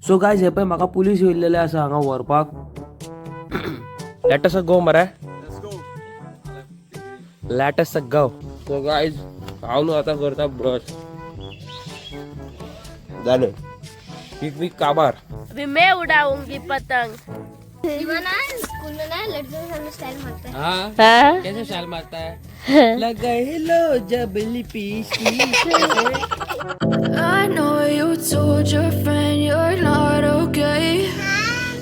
So guys, हे पळय, म्हाका पुलीस येयल्लेले आसा हांगा व्हरपाक. Let us गो मरे, let us go. So guys, हांव न्हू आतां करता ब्रश. जालें, पिकनीक काबार. अभी मैं उड़ाऊंगी पतंग. ना, स्कूल में ना लड़कियों के सामने स्टाइल मारता है. हाँ. हाँ? कैसे शाल मारता है? लगे लो जब lipstick. I know you told your friend you're not okay.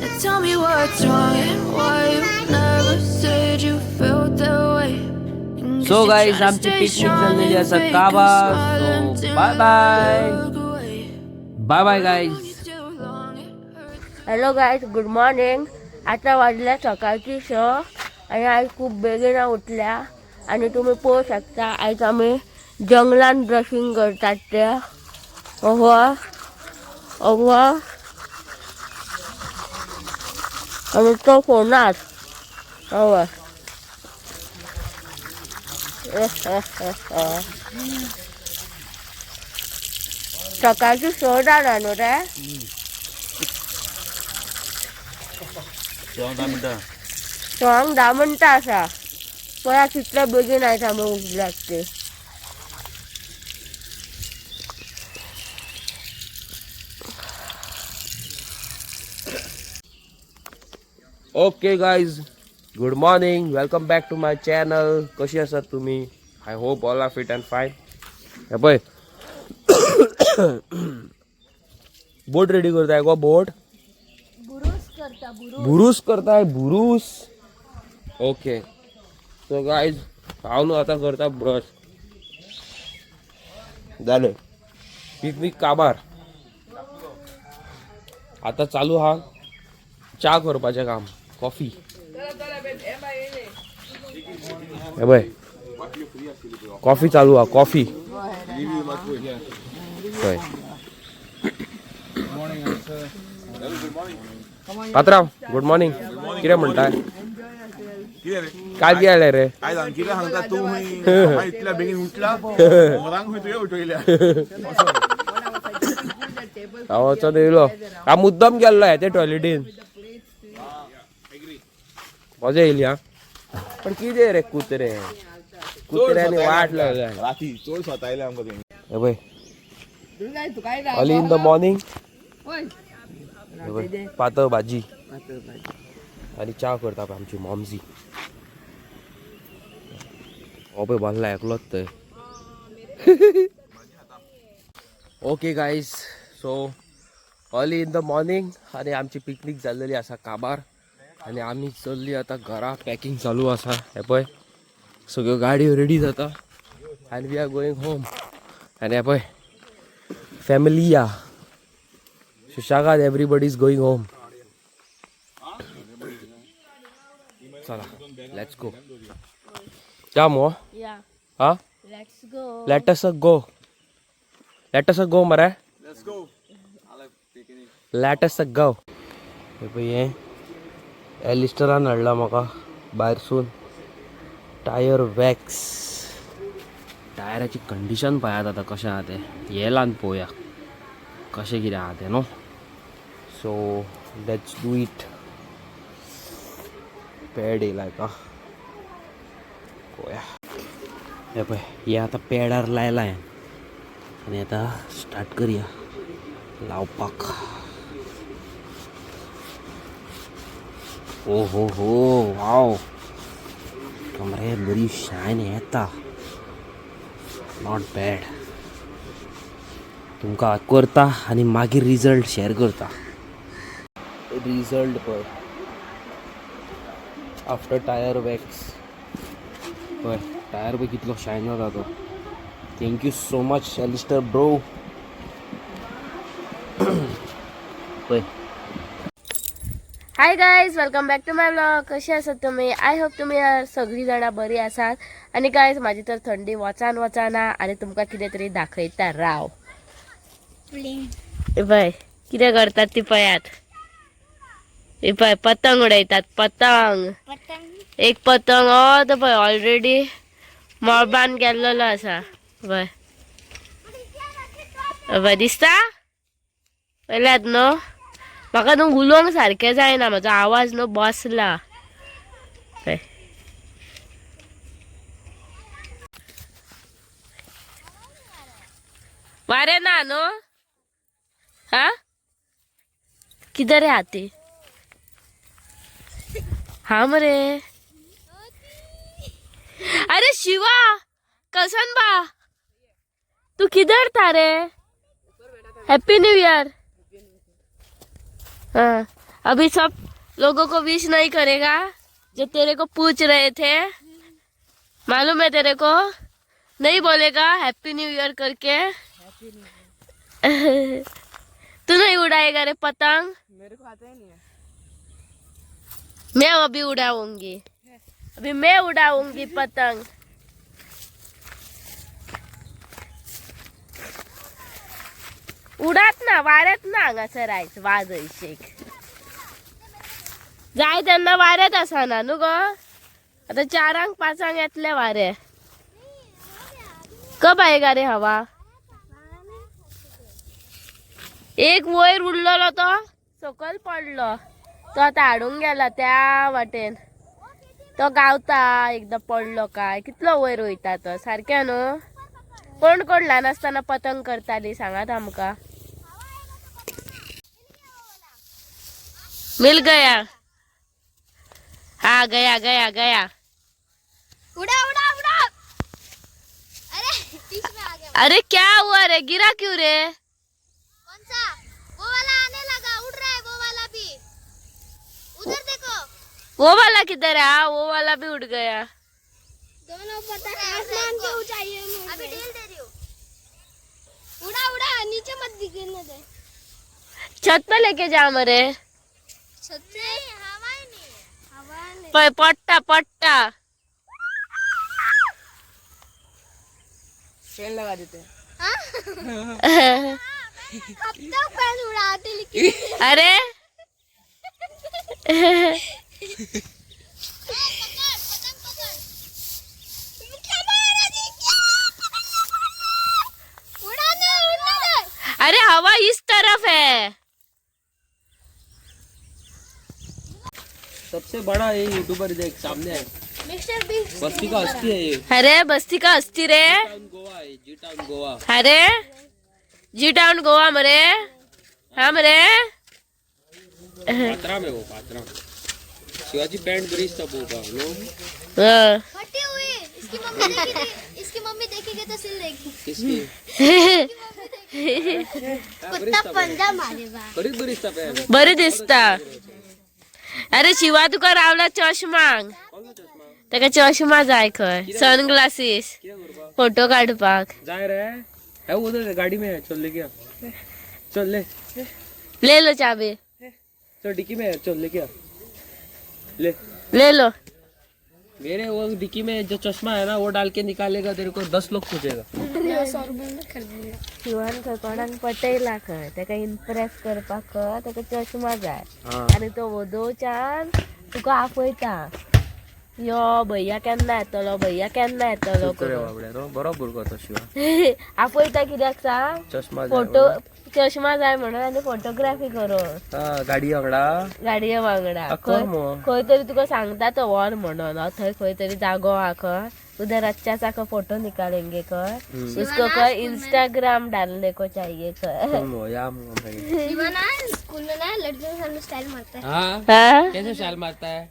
And tell me what's wrong and why you never said you felt that way. And so guess you're guys, trying to आमची stay picnic strong जाल्लेली and आसा fake a काबार. smile so until bye you bye. look away. Bye bye guys. Too long, it hurts. Hello guys, good morning. आता वाजल्या सकाळची 6 आणि आज खूप बेगीन उठल्या आणि तुम्ही पळोवंक शकता, आयज आमी जंगलान ब्रशिंग करतात ते. अहो अहो, आणि तो फोनार. हय, सकाळची 6 जाणां न्हू रे? 6:10 आसा. पळया कितले बेगीन आयज आमी उठल्यात ते. Okay guys, good morning, welcome back to my channel. कशी आसात तुम्ही? I hope all are fit and fine. हे पळय, बोट रेडी करताय गो, बोट. बुरुस करताय, बुरुस. ओके, सो गायज, हांव न्हू आतां करता ब्रश. जालें, पिकनीक काबार. आतां चालू हा च्या करपाचें काम, कॉफी. हे पळय, कॉफी चालू हा, कॉफी. पळय पात्रांव, गुड मॉर्निंग. कितें म्हणटाय? काय कितें जालें रे? आयज हांव कितें सांगता तूं खंय इतल्या बेगीन उठला, मोरांक खंय तुवें उठयल्या. हांव वचोन येयलो, हांव मुद्दम गेल्लो हे ते टॉयलेटीन. मजा येयली. हा, पण कितें रे, कुत्रे कुत्र्यांनी वाट लागल्या. राती चड स्वतायले आमकां तेणी. हे पळय, अर्ली इन the morning पातळ भाजी आणि च्या करता पळय आमची मॉमजी. हो पळय, बसला एकलोच थंय. Okay guys, so early in the morning आणि आमची पिकनीक जाल्लेली आसा काबार आणि आमी चल्ली आतां घरा. पॅकिंग चालू आसा. हे पळय, सगळ्यो गाडयो रेडी जाता आनी we are going home. आनी हे पळय, फॅमिली या सुशागाद, everybody is going home. चला, let's go. या मो. या. हा. Let's go. Let us go, let us go मरे, let us गो. हे पळय, हें एलिस्टरान हाडला म्हाका भायरसून टायर वॅक्स. टायराची कंडिशन पळयात आतां कशें आहा तें. येयलान पळोवया कशें कितें आहा तें न्हू. So let's do it. Pad येयला का पळोवया. हे पळय, हे आतां पॅडार लायला हांवें आनी आतां स्टार्ट करया लावपाक. ओ हो हो, वाव, मरे बरी शायन येता. Not bad. तुमकां करता आनी मागीर रिजल्ट शेअर करता. रिजल्ट पळय, आफ्टर टायर वॅक्स. पळय, टायर पळय कितलो शायन जाता तो. Thank you so much, Alistair bro. पळय. Hi guys, welcome back to my vlog. कशी आसात तुम्ही? I hope तुम्ही सगळी जाणां बरी आसात. आनी गायज, म्हाजी तर थंडी वचान वचाना आनी तुमकां कितें तरी दाखयता राव. हे पळय, कितें करतात ती पळयात. हे पळय, पतंग उडयतात, पतंग. पतंग. एक पतंग हो तो पळय, ऑलरेडी मळबान गेल्लेलो आसा. पळय पळय, दिसता? पळयल्यात न्हू? म्हाका न्हू उलोवंक सारकें जायना, म्हजो आवाज न्हू बसला. हय. वारे ना न्हू. हा किधर है आती? हा मरे. अरे शिवा, कसन बा, तू किधर था रे? Happy new year. हाँ, अभी सब लोगों को विश नहीं करेगा जो तेरे को पूछ रहे थे. मालूम है तेरे को नहीं बोलेगा हैप्पी न्यू ईयर करके. तू नहीं उड़ाएगा रे पतंग? मेरे को आता ही नहीं है. मैं अभी उड़ाऊंगी, अभी मैं उड़ाऊंगी पतंग. उडात ना, वाऱ्यात ना. हांगासर आयज वाज हयशीक जाय तेन्ना वाऱ्यात आसना न्हू गो. आतां 4-5 येतले वारे. कब आएगा रे हवा? एक वयर उडलेलो तो सकयल पडलो, तो आतां हाडूंक गेला त्या वाटेन. तो गावता एकदां पडलो काय कितलो वयर वयता तो सारकें न्हू. कोण कोण ल्हान आसतना पतंग करताली सांगात आमकां. मिल गया. हा गया गया गया. उड़ा उड़ा उड़ा. अरे बीच में आ गया. अरे क्या हुआ रे, गिरा क्यों रे? कौन सा? वो वाला आने लगा, उड़ रहा है वो वाला भी. उधर देखो. वो वाला किधर है? हाँ, वो वाला भी उड़ गया. दोनों पता आसमान की ऊंचाई है. अभी ढील दे रही हूँ. उड़ा उड़ा, नीचे मत गिरने दे. छत पे लेके जा मरे. छत से हवा ही नहीं है. हवा नहीं. पट्टा पट्टा. फैन लगा देते हैं. कब तक फैन उड़ाते लेकिन. अरे पकड़ पतंग पकड़. क्या मारा जी, क्या पकड़ लिया, पकड़ लिया. उड़ा दे, उड़ा दे. अरे हवा इस तरफ है. सबसे बड़ा ये यूट्यूबर देख सामने है. Mister beast. बस्ती का हस्ती है ये. अरे बस्ती का हस्ती रे. टाउन गोवा है, जी टाउन गोवा. अरे जी टाउन गोवा मरे. हा मरे. पात्रा में वो, पात्रा शिवाजी बैंड ब्रिज था वो का नो. हाँ. फटी हुई. इसकी मम्मी देखेगी, इसकी मम्मी देखेगी तो सिल देगी. किसकी? कुत्ता पंजा मारे बा. बरीच ब्रिज था पे. बरी दिसता. अरे शिवा, तुका रावला चष्मांक. ताका चष्मा जाय खंय, सनग्लासीस, फोटो काडपाक. जाय रे है, वो उधर गाड़ी में है. चल ले क्या, चल ले. ले लो चाबी. चल डिक्की में है, चल ले क्या, ले. ले लो. मेरे वो डिक्की में जो चश्मा है ना, वो डाल के निकालेगा तेरे को 10 लोग पूछेगा. शिवान खंय कोणाक पटयला खंय, ताका इम्प्रेस करपाक खंय ताका चष्मा जाय. हाँ. आनी तो वदोवच्यान तुका आपयता, यो भैया केन्ना येतलो, भैया केन्ना येतलो करून. बाबड्या नो, बरो भुरगो तो शिवा. आपयता कित्याक सांग? चश्मा जाय फोटो म्हणून. चष्मा जाय म्हणून आनी फोटोग्राफी करून. हा, गाडी वांगडा. गाडये वांगडा. आ, कर मग. खंय तरी तुका सांगता तो व्हर म्हणून. थंय खंय तरी जागो आहा खंय, उधर अच्छा सा खंय फोटो निकालेंगे खंय, उसको खंय इंस्टाग्राम डालने को चाहिए खंय. चल मग, या मग भाई. शिवा ना स्कूल में ना लड़कियों के सामने स्टाइल मारता है. हाँ. हा? कैसे शाल मारता है?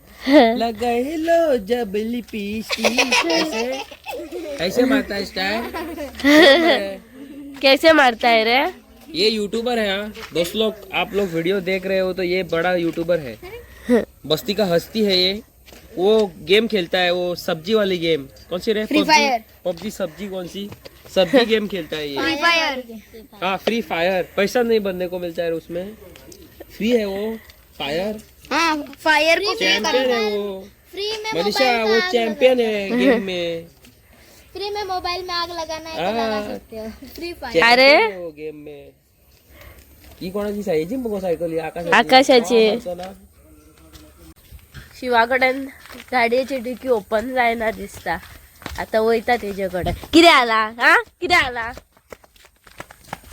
लगाए लो जब लिपस्टिक, ऐसे ऐसे मारता है स्टाइल. कैसे मारता है रे? ये यूट्यूबर है. हाँ दोस्त लोग, आप लोग वीडियो देख रहे हो तो ये बड़ा यूट्यूबर है, बस्ती का हस्ती है ये. वो गेम खेलता है, वो सब्जी वाली गेम कौन सी रे? Free fire. पबजी सब्जी, कौन सी सब्जी गेम खेलता है ये? Free fire. हाँ फ्री फायर. पैसा नहीं बनने को मिलता है उसमें, फ्री है वो फायर. हाँ फायर को चैंपियन है वो. फ्री में मनीषा, मोबाइल वो में आग चैंपियन है गेम में. फ्री में मोबाइल में आग लगाना है तो लगा हाँ। सकते हो फ्री फायर. चॅम्पियन अरे? आहे वो गेम में. ही कोणाची सायची मग सायकल? ही आकाशाची. आकाशाची. हा, ना. शिवा कडेन गाडयेची डिकी ओपन जायना दिसता. आतां वयता तेजे कडेन. कितें जाला? हा कितें जाला?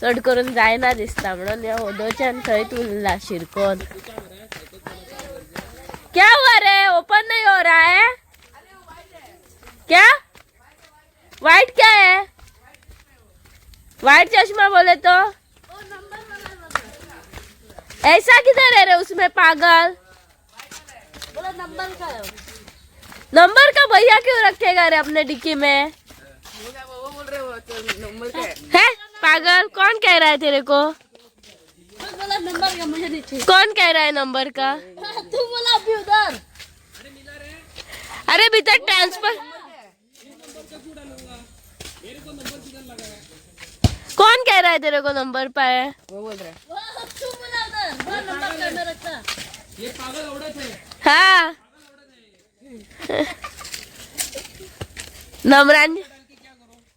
चड करून जायना दिसता म्हणून हे ओदोच्यान थंयच उरला शिरकोन. क्या हुआ रे, ओपन नहीं हो रहा है क्या? वाइट क्या है? वाइट चश्मा बोले तो ऐसा किधर है रे उसमें पागल? नंबर का भैया क्यों रखेगा रे अपने डिक्की में? वो बोल रहे हो तो नंबर क्या है? है पागल, कौन कह रहा है तेरे को? नंबर का मुझे नहीं चाहिए। कौन कह रहा है नंबर का? तू बोला अभी उधर। अरे भीतर ट्रांसफर कौन कह रहा है तेरे को नंबर पाए? वो बोल रहा है। तू बोला उधर, बोला नंबर का मैं रखता। हाँ नंबरान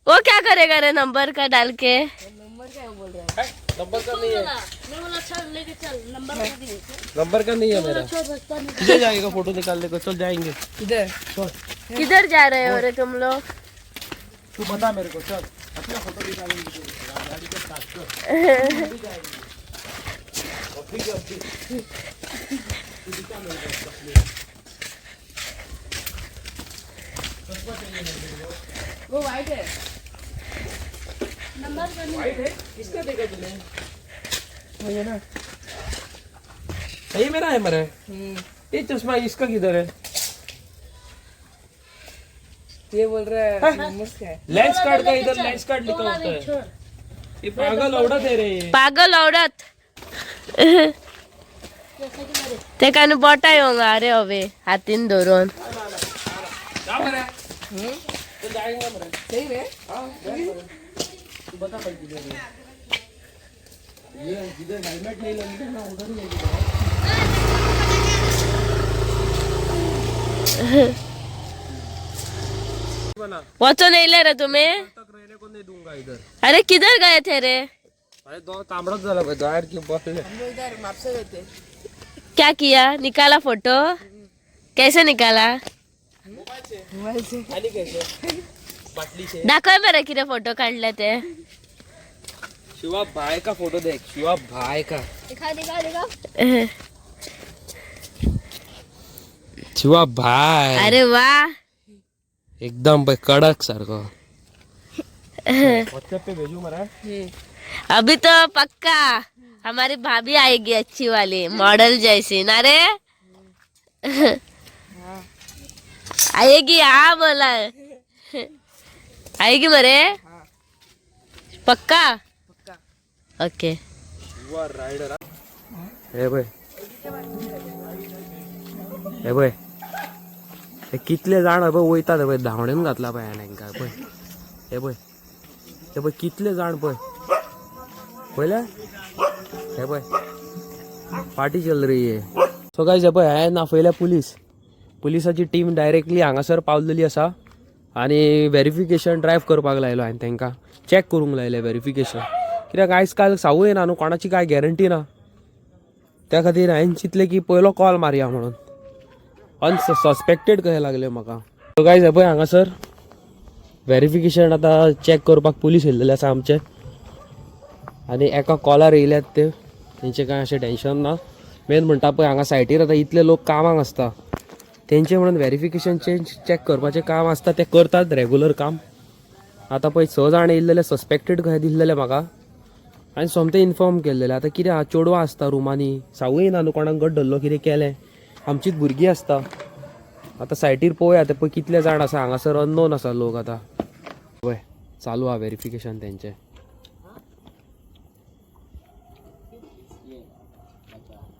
वो क्या करेगा रे नंबर का डाल के? नंबर क्या है वो बोल रहा है। नंबर का नहीं है। मैं बोला चल लेके चल, नंबर दे दिए। नंबर का नहीं है मेरा। छोड़ रास्ता नहीं। किधर जाएगा फोटो निकालने को? चल जाएंगे। किधर? किधर जा रहे हो रे तुम लोग? तू बता मेरे को, चल. वो वाइट है। किसका देखा तूने? ये ना सही मेरा है मरे। ये चश्मा इसका किधर है? ये बोल रहा है नंबर क्या है? लेंस कार्ड का इधर लेंस कार्ड लिखा होता है। ये पागल औरत है रे ये। पागल औरत ते कान बोटा येवंक अरे हवे हातीन धरून. जा मरे। चल जाएंगे मरे। सही रे। तू बता भाई किधर है ये? जिधर हेलमेट नहीं लगेगा ना उधर ही लगेगा। वचून येयले रे तुम्ही? तक रहने को नहीं दूंगा इधर। अरे किधर गए थे रे? अरे दो तांबड़ाच झाला पाहिजे बाहेर की बसले। हम लोग इधर मापसे गए थे। क्या किया? निकाला फोटो? कैसे निकाला? मोबाइल से। आणि कैसे बाटली से। दाखव बरं किती फोटो काढले ते. शिवा भाई का फोटो देख, शिवा भाई का। दिखा दिखा दिखा। शिवा भाई अरे वा, एकदम भाई कडक सारखं. व्हाट्सएप पे भेजू मला। अभी तो पक्का हमारी भाभी आएगी अच्छी वाली मॉडल जैसी ना रे। आएगी? हाँ बोला आएगी मरे पक्का। ओके हे बय हे बय हे कितले जाण पळय वयतात पळय धांवडेन घातला पळय हाणें हांकां पळय. हे पळय हे पळय कितले जाण पळय पळयले. हे पळय पार्टी चल रही है. सो गायज हे पळय हांवें आपयल्या पुलीस, पुलिसाची टीम डायरेक्टली हांगासर पावलेली आसा आनी वेरिफिकेशन ड्रायव्ह करपाक लायलो हांवें तांकां, चॅक करूंक लायलें वेरिफिकेशन, कित्याक आयज काल सांगू येना न्हू कोणाची काय गॅरंटी ना. त्या खातीर हांवें चिंतलें की पयलो कॉल मारया म्हणून. अनसस्पेक्टेड कशें लागलें म्हाका. सो गायज हे पळय हांगासर वेरिफिकेशन आतां चॅक करपाक पुलीस येयल्लेले आसा आमचे आनी एका कॉलार येयल्यात ते, तेंचें कांय अशें टेंशन ना. मेन म्हणटा पळय हांगा सायटीर आतां इतले लोक कामाक आसता तेंचें म्हणून वेरिफिकेशन चेंज चॅक करपाचें काम आसता तें करतात रेगुलर काम. आतां पळय 6 जाण येयल्लेले सस्पेक्टेड कशें दिसलेले म्हाका आनी सोमतें इन्फॉर्म केल्लेलें. आतां कितें आहा चेडवां आसता रुमांनी, सांगू येना न्हू कोणाक गट धरलो कितें केलें, आमचीच भुरगीं आसता. आतां सायटीर पळोवया ते पळय कितले जाण आसा हांगासर अननोन आसा लोक. आतां पळय चालू आहा वेरिफिकेशन तेंचें.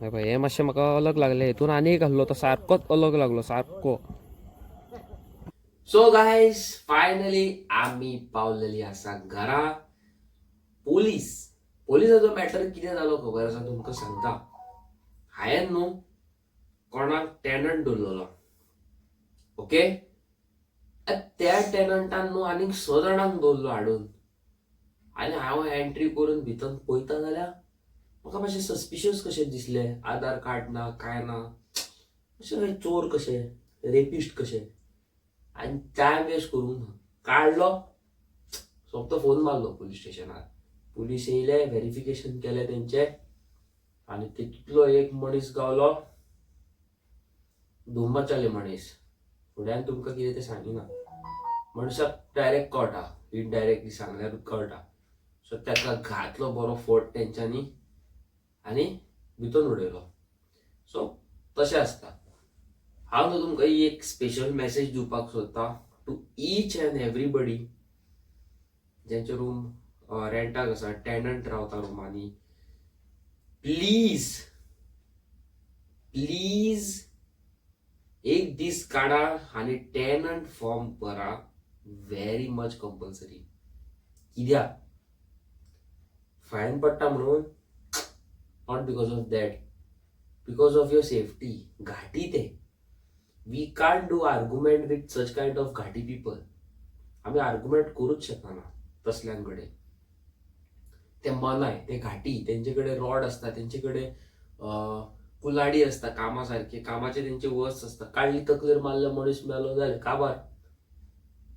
हे पळय हें मातशें म्हाका अलग लागलें, हेतून आनी एक आसलो तो सारकोच अलग लागलो सारको. सो गायज फायनली आमी पावलेली आसा घरा. पोलीस पोलिसाचो मॅटर कितें जालो खबर आसा तुमकां सांगता. हांवें न्हू कोणाक टेनंट दवरलेलो, ओके. त्या टेनंटान न्हू आनीक 6 जाणांक दवरलो हाडून आनी हांव एंट्री करून भितर पळयता जाल्यार म्हाका मातशें सस्पिशियस कशें दिसलें. आधार कार्ड ना कांय ना, अशें काय चोर कशें रेपिस्ट कशें. आनी टायम वेस्ट करूंक ना, काडलो सोमतो फोन मारलो पुलीस स्टेशनार. पुलीस येयले, व्हेरिफिकेशन केलें तेंचें आनी तितलो एक मनीस गावलो, धुम्मचाले मनीस. फुड्यान तुमकां कितें तें सांगिना, मनशाक डायरेक्ट कळटा, इनडायरेक्टली सांगल्यारूच कळटा. सो ताका घातलो बरो फोट तेंच्यांनी आनी भितर उडयलो. सो तशें आसता. हांव न्हू तुमकां एक स्पेशल मॅसेज दिवपाक सोदता टू ईच अँड एवरीबडी ज्यांचे रूम रेंटाक आसा, टेनंट रावता रुमांनी. प्लीज प्लीज एक दीस काडा आनी टेनंट फॉर्म भरा, व्हेरी मच कंपल्सरी. कित्याक फायन पडटा म्हणून? Not because of that, because of your safety. घाटी ते, we can't do argument with such kind of घाटी पिपल. आमी आर्गुमेंट करूच शकना तसल्यां कडेन. ते मनाय, ते घाटी, तेंचे कडेन रॉड आसता, तेंचे कडेन कुलाडी आसता, कामा सारके कामाचे तेंचे वस्त आसता. काडली तकलेर मारले, मनीस मेलो, जालें काबार.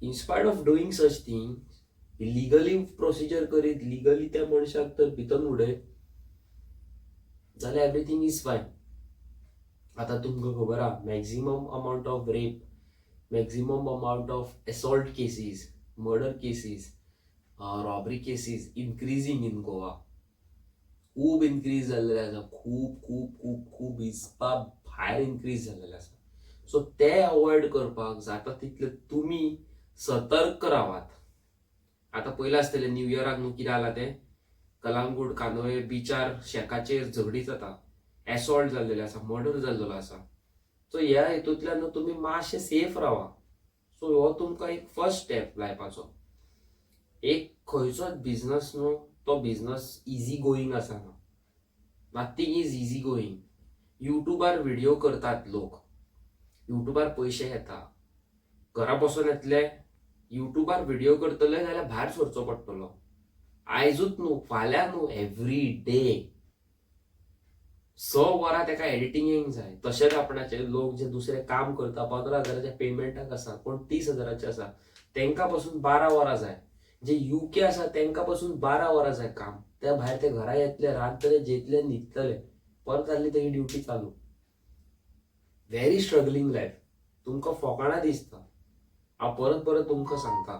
In spite of doing such thing, legally procedure करीत, लिगली त्या मनशाक तर भितर उडयत जाल्यार एवरीथींग is fine. आतां तुमकां खबर आहा, maximum amount of rape, maximum amount of assault cases, murder cases, robbery cases increasing in Goa. खूब इन्क्रीज जाल्लेले आसा, खूब खूब खूब खूब हिसपा भायर इन्क्रीज जाल्लेले आसा. सो ते अवॉयड करपाक जाता तितले तुमी सतर्क रावात. आतां पयलां आसतलें न्यू इयराक न्हू कितें जालां तें, कलांगूट कांदोळे बिचार शेकाचेर झगडीं जाता, एसॉल्ट जाल्लेले आसा, मर्डर जाल्लेलो आसा. सो ह्या हितूंतल्यान न्हू तुमी मातशे सेफ रावा. सो हो तुमकां एक फर्स्ट स्टेप लायफाचो. एक खंयचोच बिजनस न्हू, तो बिजनस इजी गोईंग आसना. Nothing is easy going. युट्यूबार व्हिडिओ करतात लोक, युट्यूबार पयशे येता, घरा बसून येतले. युट्यूबार व्हिडिओ करतले जाल्यार भायर सरचो पडटलो, आयजूच न्हू, फाल्यां न्हू, एवरी डे 6 वरां ताका एडिटिंगेक जाय. तशेंच आपणाचे लोक जे दुसरे काम करता, 15 हजाराच्या पेमेंटाक आसा, कोण 30 हजाराचे आसा, तांकां पसून 12 वरां जाय. जे युके आसा तांकां पसून 12 वरां जाय काम. त्या भायर ते घरा येतले, रांदतले, जेतले, न्हिदतले, परत जाली तेजी ड्युटी चालू. Very struggling life. तुमकां फोकाणां दिसता. हांव परत परत तुमकां सांगता,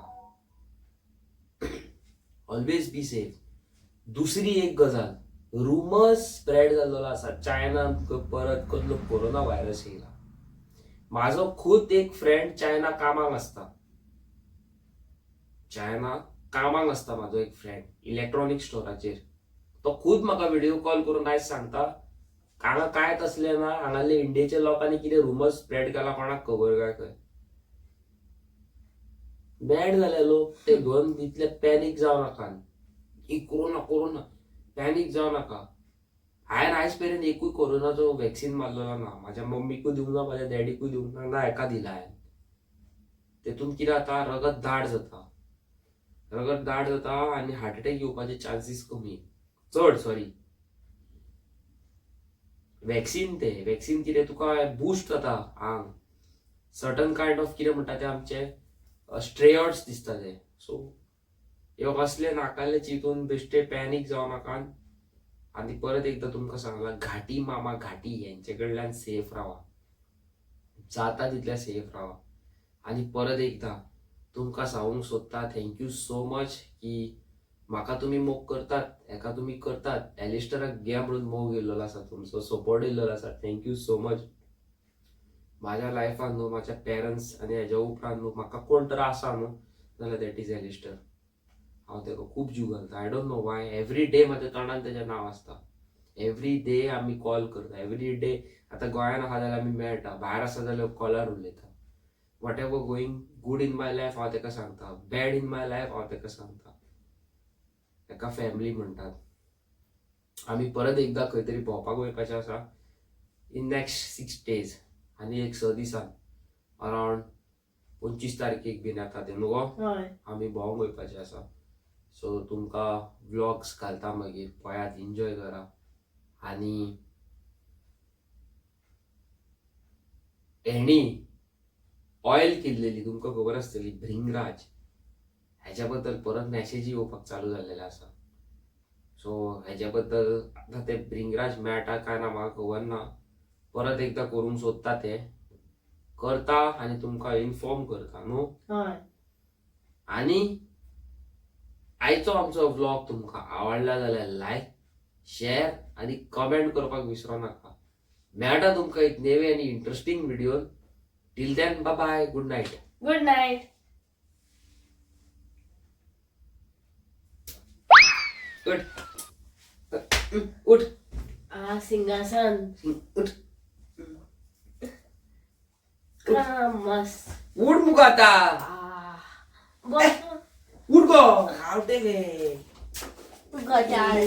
ऑलवेज बी सेफ. दुसरी एक गजाल, रुमर्स स्प्रेड जाल्लो आसा, चायनान परत कसलो कोरोना व्हायरस येयला. म्हाजो खुद एक फ्रेंड चायना कामाक आसता, चायना कामाक आसता म्हाजो एक फ्रेंड इलेक्ट्रॉनीक स्टोराचेर. तो खुद म्हाका व्हिडिओ कॉल करून आयज सांगता, हांगा कांय तसलें ना. हांगासरले इंडियेच्या लोकांनी कितें रुमर्स स्प्रेड केला कोणाक खबर काय खंय. मॅड जाले लोक ते घेवन. इतले पॅनीक जावं नाका की कोरोना कोरोना, पॅनीक जावं नाका. हांवें आयज मेरेन एकूय कोरोनाचो वॅक्सिन मारलेलो ना. म्हाज्या मम्मीकूय दिवंक ना, म्हाज्या डॅडीकूय दिवंक ना, ना हेका दिला हांवें. तेतून कितें जाता, रगत दाट जाता, रगत दाट जाता आनी हार्ट अटॅक येवपाचे चान्सीस कमी चड, सॉरी. वॅक्सिन, ते वॅक्सिन कितें तुका बुस्ट जाता आंग, सर्टन कायंड ऑफ कितें म्हणटा ते आमचे स्टेरॉयड्स दिसता ते. सो हे असले नाकाले चिंतून बेश्टे पॅनीक जावं नाका. आनी परत एकदां तुमकां सांगलां, घाटी मामा घाटी हेंचे कडल्यान सेफ रावा, जाता तितल्या सेफ रावा. आनी परत एकदां तुमकां सांगूंक सोदता, thank you so much की म्हाका तुमी मोग करतात, हेका तुमी करतात. एलिस्टराक घे म्हणून मोग येयल्लो आसा, तुमचो सपोर्ट येयल्लो आसा. Thank you so much. म्हाज्या लायफान न्हू म्हाज्या पेरंट्स आनी हेज्या उपरांत न्हू म्हाका कोण तर आसा न्हू जाल्यार that is Alistair. हांव ताका खूब जीव घालता. I don't know why, every day म्हाज्या तोंडान तेजें नांव आसता. एवरी डे आमी कॉल करता, एवरी डे. आतां गोंयान आहा जाल्यार आमी मेळटा, भायर आसा जाल्यार कॉलार उलयता. Whatever going good in my life हांव ताका सांगता, बॅड इन my life हांव ताका सांगता. ताका फॅमिली म्हणटात. आमी परत एकदां खंय तरी भोंवपाक वयपाचें आसा इन नॅक्स्ट 6 डेज आनी एक 6 दिसान, अरावंड 25 तारखेक बीन येता ते न्हू गो? हय. आमी भोंवंक वयपाचें आसा. सो तुमकां व्लॉग्स घालता मागीर, पळयात, एन्जॉय करा. आनी हेणी ऑयल केल्लेली तुमकां खबर आसतली, भृंगराज, हेच्या बद्दल परत मॅसेजी येवपाक चालू जाल्लेले आसा. सो हेजे बद्दल आतां ते ब्रिंगराज मेळटा काय ना म्हाका खबर ना. परत एकदां करूंक सोदता ते करता आनी तुमकां इन्फॉर्म करता न्हू. हय. आनी आयचो आमचो व्लॉग तुमकां आवडला जाल्यार लायक, शेअर आनी कमेंट करपाक विसरो नाका. मेळटा तुमकां एक नवे आनी interesting video. Till then bye bye, good night. Good night. उठ उठ. आ सिंहासन. उठ. मस्त. उठ मुगो आता. आ, बस. उठ गो. आवटे गे. गजाल.